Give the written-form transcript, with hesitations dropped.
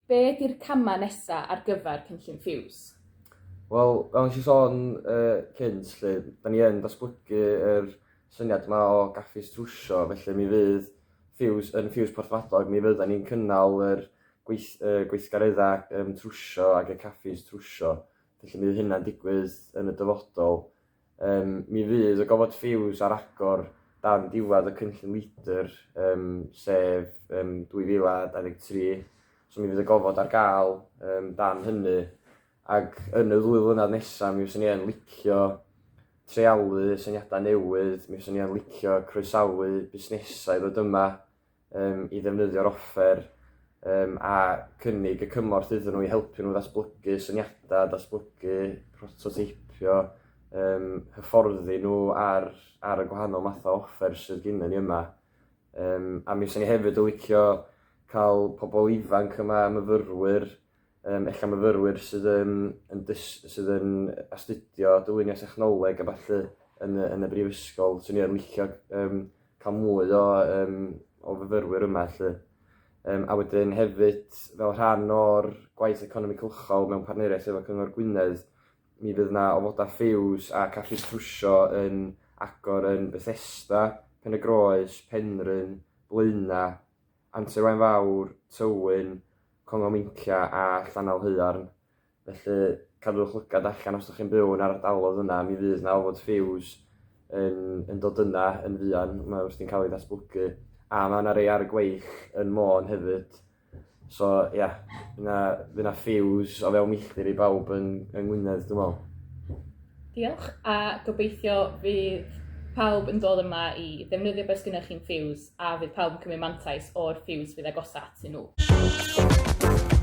Be ydy'r camau nesaf ar gyfer cynllun Ffiws? Wel, fel nes i sôn uh, cynt, lle, da ni yn datblygu yr syniad yma o gaffis trwsio, felly mi fydd Ffiws, yn Ffiws Porthmadog, mi fydda ni'n cynnal yr gweith, uh, gweithgareddau um, trwsio ac y caffis trwsio. Felly mi fydd hynna'n digwydd yn y dyfodol. Yym, mi fydd y gofod ffiws ar agor dan diwedd y cynllun LEADER, yym, sef yym 2023, so mi fydd y gofod ar gael yym dan hynny, ac yn y ddwy flynedd nesaf mi fyswn i yn licio treialu syniadau newydd, mi fyswn i yn licio croesawu busnesau i ddod yma, yym i ddefnyddio'r offer yym a cynnig y cymorth iddyn nhw i helpu nhw ddatblygu syniadau, datblygu prototeipio, yym hyfforddi nhw ar ar y gwahanol mathau o offer sydd gynnon ni yma. Yym a mi 'swn i hefyd yn licio cael pobl ifanc yma, myfyrwyr, yym ella myfyrwyr sydd yn yn dys- sydd yn astudio dylunio technoleg a ballu yn y yn y brifysgol. 'Swn i yn licio yym cael mwy o yym o fyfyrwyr yma 'lly. Yym a wedyn hefyd fel rhan o'r gwaith economi cylchol mewn partneriaeth efo Cyngor Gwynedd mi fydd 'na ofodau ffiws a caffis trwsio yn agor yn Bethesda, Pen y Groes, Penrhyn, Blaena', Antur Waun Fawr, Tywyn, Congl Meincia a Llanaelhaearn. Felly, cadwch lygad allan os ydych chi'n byw yn yr ardaloedd yna, mi fydd 'na ofod ffiws yn yn dod yna yn fuan, mae wrthi'n cael ei ddatblygu. A mae 'na rei ar y gweill yn Môn hefyd. So ia, fydd 'na fydd 'na ffiws o fewn milltir i bawb yn yng Ngwynedd dwi'n meddwl. Diolch, a gobeithio fydd pawb yn dod yma i ddefnyddio beth sgynnoch chi'n ffiws a fydd pawb yn cymryd mantais o'r ffiws fydd agosa atyn nhw.